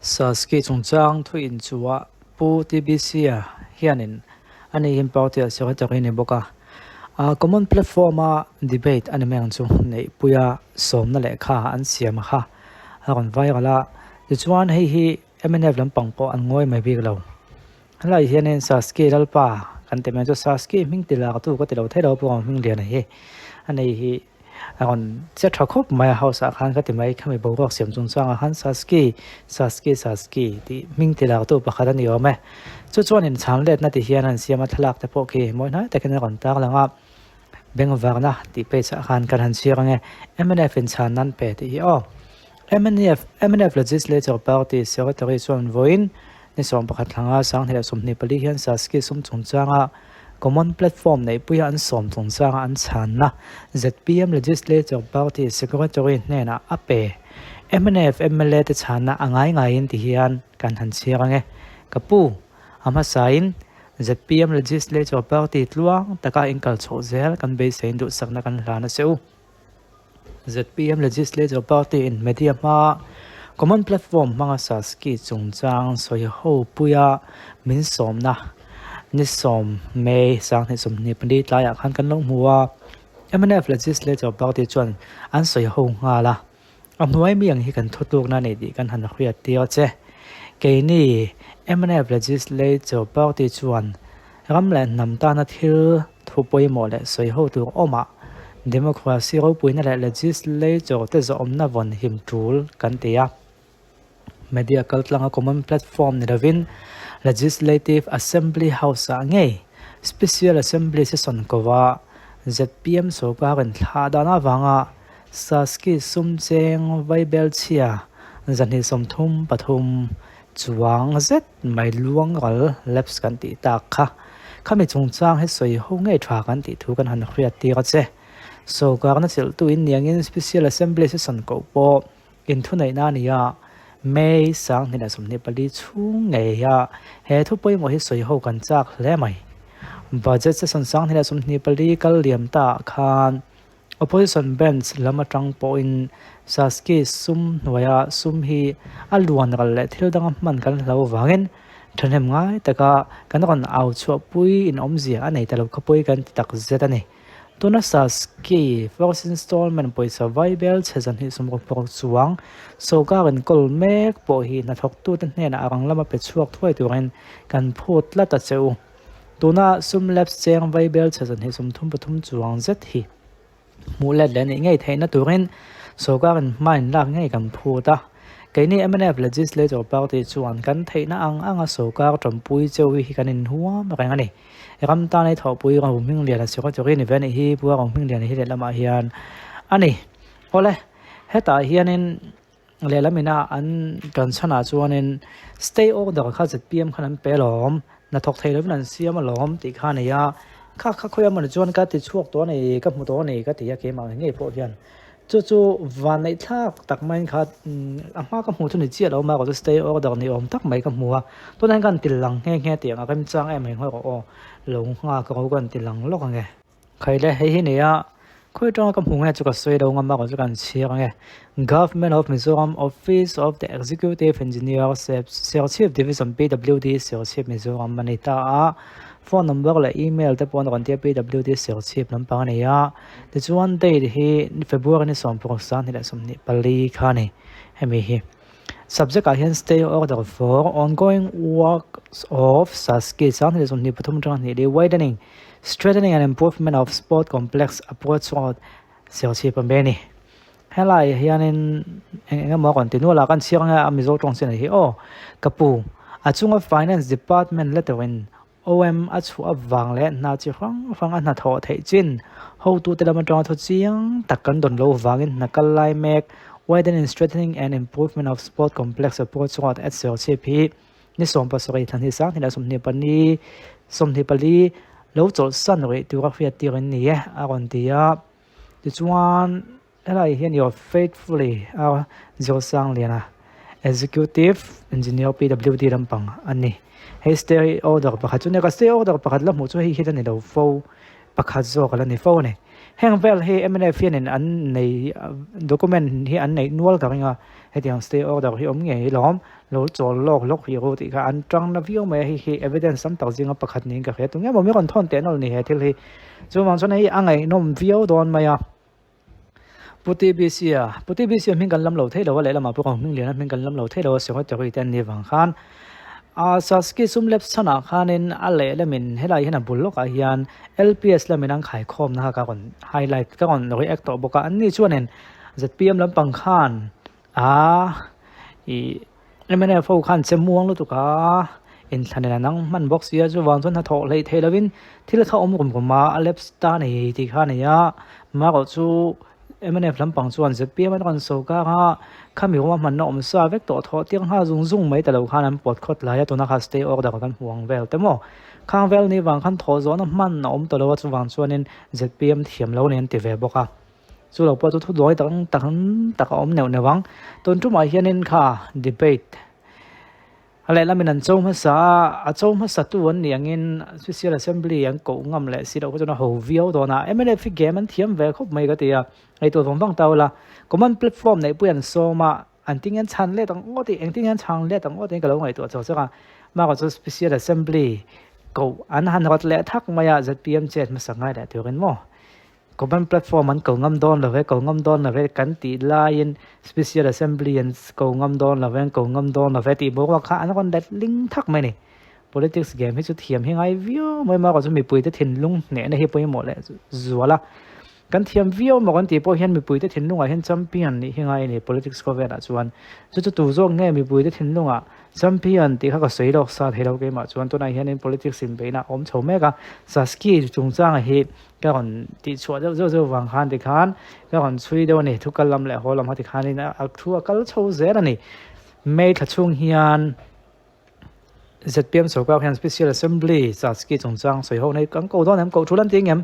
Saski chungchang thu inchuah Pu TBC-a hianin a ni hin party-ah secretary a ni bawk a. A common platform-a debate a ni mai ang chu neihpuia sawmna lehkha an siam kha a rawn viral a. Tichuan hei hi mnf lampang pawh an ngawi mai bik lo. Helai hianin Saski Lalpa kan ti mai chu Saski hming ti lak tu ka ti lo thei lo pawh ang hming lian a hi a nei hi a rawn che tha khawp mai a house ah khan ka ti mai khami boruak siam chung chuangah khan Saski Saski Saski tih hming ti lak tu pakhat a ni awm e chu chuan in chhan letna ti hian an siam a thlalak te pawh khi mawi hnai takin a rawn tar lang a bengvarna tih page ah khan kan han chhiar ange mnf in chhan nan pe tih hi aw. Mnf mnf Legislature Party Secretary chuan vawiin ni 11 thlanga 2024 hian Saski sum chungchanga Common Platform neihpuia an sawm chungchanga an chhanna zpm Legislature Party Secretary hnenah a pe. Mnf mla te chhanna a ngai ngaiin ti hian kan han chhiar ange. Ka pu, a hmasain zpm Legislature Party tluang taka inkal chhoh zel kan beiseiin duhsakna kan hlan a che u. Zpm Legislature Party in media hmaa Common Platform hmanga Saski chungchang sawi ho puia min sawmna ni sawm May 2024 tlaiah khan kan lo hmu a. Mnf Legislature Party chuan an sawi ho nghal a, a hnuai mi ang hi kan thutlukna a nei tih kan han hriat tir a che. Keini mnf Legislature Party chuan Ram leh hnam tana thil thu pawimawh leh sawi ho tur awmah democracy ropuina leh legislature te zawhawmna vawn him tul kan ti a. Media kaltlanga common platform ni lovin Legislative Assembly House-ah ngei Special Assembly session kova zpm sorkarin thlah dan avanga Saski sum cheng vaibel chhia 233 Chuang zet mai luang ral lapse kan tih tak kha. Khami chungchang hi sawi ho ngei tha kan tih thu kan han hriat tir a che. Sorkarna chelhtu in niangin Special Assembly session koh pawh inthuneihna a ni a, May 2024 chhung ngei a he thu pawimawh hi sawi ho kan chak hle mai. Budget session 2024 kal liam ta ah khan Opposition bench lam atang pawhin Saski sum hnuaia sum hi a luan ral leh thil danga hman kan hlo vangin thahnem ngai taka kan rawn au chhuahpui in awmzia a nei ta lo kha pawi kan ti tak zet a ni. Tuna Saski first installment pawisa vaibel chhe zan hnih sawmruk paruk chuang sorkar in kawl mek pawh hi hnathawktute hnenah a rang lama pe chhuak thuai turin kan phut tlat a che u. Tuna sum lapse cheng vaibel chhe zan hi 33 chuang zet hi hmuh let leh anih ngei theihna turin sorkarin hma in lak ngei kan phut a. Keini mnf Legislature Party chuan kan theihna ang anga sorkar tanpui cheu hi kan inhuam reng a ni. Ram tan ei thawhpui Ro Hmingliana Secretary ni ve anih hi Pu Ro Hmingliana hi lehlamah hian a ni. Awle, hetah hianin Lehlam ina an kan chhanah chuanin stay order kha zpm khan an pe alawm, hnathawk thei lovin an siam alawm tih kha a nei a, kha kha khawi amawni chuan ka ti chhuak tawh a ni, ka hmu tawh a ni ka ti a keimah ngei pawh hian. Chu chu vanneih thlak tak maiin kha a hma ka hmuh chu ni chiah lo a mahrawh chu stay order ni awm tak mai ka hmu a, tunah hian ka han ti lang nghe nghe tih ang a remchang em mai nghawih rawh aw, lo nghak ro ka han ti lang lawk ang e. Khaile hei hi nia, khawi atanga ka hmu nge chu ka sawi lo ngam a rawn chu kan chhiar ange. Government of Mizoram Office of the Executive Engineer Serchhip Division PWD Serchhip Mizoram a ni ta a, phone number leh email te pawh an rawn tia PWD Serchhip lampang a ni a, tichuan date hi February ni 16 2024 kha a ni hemi hi. Subject ah hian stay order for ongoing works of Saski 2023 atanga hnih leh widening, strengthening and improvement of sport complex approach road Serchhip a me a ni. Helai hianin eng eng emaw a rawn ti nual a, kan chhiar ang e a Mizo tawng chin a hi aw ka pu a chunga finance department letter in OM a chhuah avang leh hna chi hrang hrang a hnathawh theih chin hotute lam atanga thu chiang tak kan dawn loh vangin hna kal lai mek Widening, Strengthening and Improvement of Sport Complex Approach Road at Serchhip hi ni 17 thlan hi 2024 24 lo chawlhsan rih tura hriat tir an ni e a rawn ti a. Tichuan helai hian your faithfully a Zosangliana Executive Engineer PWD lampang a ni. Hei stay order pakhat chu nia ka stay order pakhat la hmuh chu hei hi la ni lo fo pakhat zawk a la ni fo a ni. Heng vel hi mnf hianin an nei document hi an neih nual ka ring a hetiang stay order hi awm ngei lawm. Lo chawl lawk lawk hi ru tih kha an tang na viau mai a, hei hi evidence tam tak zinga pakhat niin ka hria. Tunge maw mi rawn thawn teh nawlh ni he thil hi. Chuvang chuan hei a ngaihnawm viau dawn mai a. Pu TBC a, Pu TBC a hming kan lam lo thei lo a, lehlamah pawh kan hming lian a hming kan lam lo thei lo a, secretary te an nih vang khan a Saski sum lep chhanah khanin a lehlamin helai hian a bul lawkah hian LPS lamin an khaikhawmna kha ka rawn highlight ka rawn react tawh bawk a, anni chuanin zpm lampang khan A, ih mnf ho khan che muang lutuk a, inthlan in a nang hman bawk sia chuvang chuan hnathawh hleih theih lovin thil kha awm rum rum a, a lapse ta nei tih kha a nei a, marawh chu mnf lampang chuan zpm an rawn sawi kar a, khami ruma hmanna awm sa vek tawh thawh tir nghal zung zung mai ta lo khan an pawt khawt lai a, tuna kha stay order kan hmu ang vel te maw? Khang vel ni vang khan thawh zawhna hman a awm ta lo a, chuvang chuanin zpm thiam lo nen ti ve bawk a. Chu lo pawh chu thu dawi tak tak tak a awm neuh neuh ang. Tun tumah hianin kha debate a lehlamin an cho hmasa a, a cho hmasa tu an nih angin Special Assembly an koh ngam leh si loh kha chuan a ho viau dawn a. Mnf hi game an thiam ve khawp mai ka ti a, ngaihtuah vang vang ta ula. Common platform neihpui an sawm a, an ti nge an chhan let ang aw tih, engtin nge an chhang let ang aw tiin ka lo ngaihtuah chho chak a. Mahka chu Special Assembly koh an han rawt leh thak mai a, zpm chet hmasa ngai leh turin maw. Common platform an ko ngam dawn lo ve, ko ngam dawn lo ve kan tih laiin Special Assembly an ko ngam dawn lo ve, an ko ngam dawn lo ve tih boruak kha an rawn let ling thak mai a ni. Politics game hi chu thiam hi ngai viau mai marawh chu mipuite thinlung hnehna hi pawimawh leh zual a. Kan thiam viau maw kan tih pawh hian mipuite thinlungah hian champion nih hi ngai a ni politics khawvelah chuan. Chu chu tu zawk nge mipuite thinlungah Champion tih kha ka sawi lawk sa thei lo keimah chuan tunah hianin politics inbeihna a awm chho mek a, Saski chungchanga hi Ka rawn tih chhuah deuh zeuh zeuh vang khan tikhan ka rawn chhui deuh a ni, thu kal lam leh haw lam kha tikhanin a thu a kal chho zel a ni. May thla chhung hian zpm sorkar hian Special Assembly Chaski chungchang sawi ho nei kan ko dawn em, koh thu lan ti engem?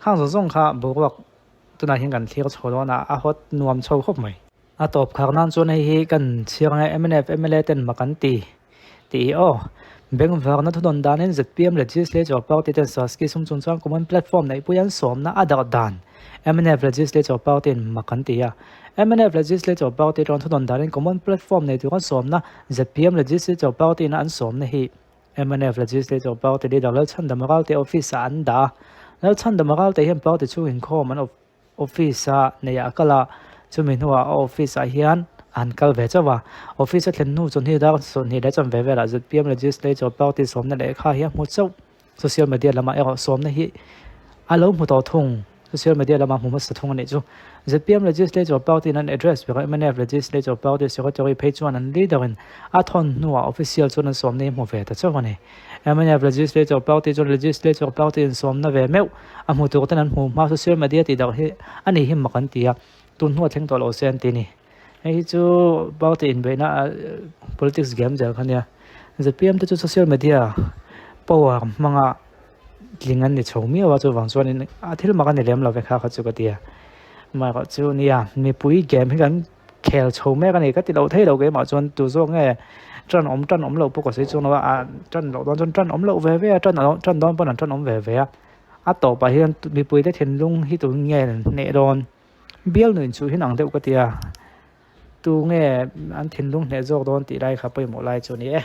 Khang zawng zawng kha boruak tunah hian kan thlir chho dawn a, a hawt nuam chho khawp mai. A tawp khar nan chuan hei hi kan chhiar nge mnf mla ten mak an ti tih hi aw. Bengvarna thudawn danin zpm Legislature Party ten Saski sum chungchang Common Platform neihpui an sawmna a darh dan mnf Legislature Party in mak an ti a. Mnf Legislature Party chuan thudawn danin Common Platform nei tur an sawmna zpm Legislature Party ina an sawmna hi mnf Legislature Party Leader Lalchhandama Ralte office ah an dah a. Lalchhandama Ralte hian party chhung inkhawm an Office a neih a kal a, chumi hnuah a office ah hian an kal ve chauh a. Office a thlen hnu chawhni dar 20 leh chanve velah zpm Legislature Party sawmna lehkha hi a hmu chauh. Social media lamah erawh sawmna hi a lo hmu tawh thung. Social media lamah hmu hmasa thung a nih chu. Zpm Legislature Party in an address ber a, mnf Legislature Party Secretary phei chuan an leader in a thawn hnuah official chuan an sawmna hi hmu ve ta chauh a ni. Mnf Legislature Party chuan Legislature Party in sawmna ve meuh a hmu tur ten an hmu hma social media tih darh hi a ni hi mak an ti a, tun hnuah thleng tawh lo se an ti a ni. Hei hi chu party inbeihna politics game zel kha nia. Zpm te chu social media power hmanga tling an ni chho miau a, chuvang chuanin a thil mak a ni lem lo ve kha kha chu ka ti a. Amaherawhchu nia mipui game hi kan khel chho mek a ni ka ti lo thei lo keimah chuan tu zawk nge tan awm tan awm loh pawh ka sawi chuang lo a ah tan loh dawn chuan tan awm loh ve ve a tan tan dawn pawn an tan awm ve ve a a tawpah hian mipui te thinlung hi tu nge hneh dawn bial nuih chu hian ang deuh ka ti a tu nge an thinlung hneh zawk dawn tih lai kha pawimawh lai chu a ni e.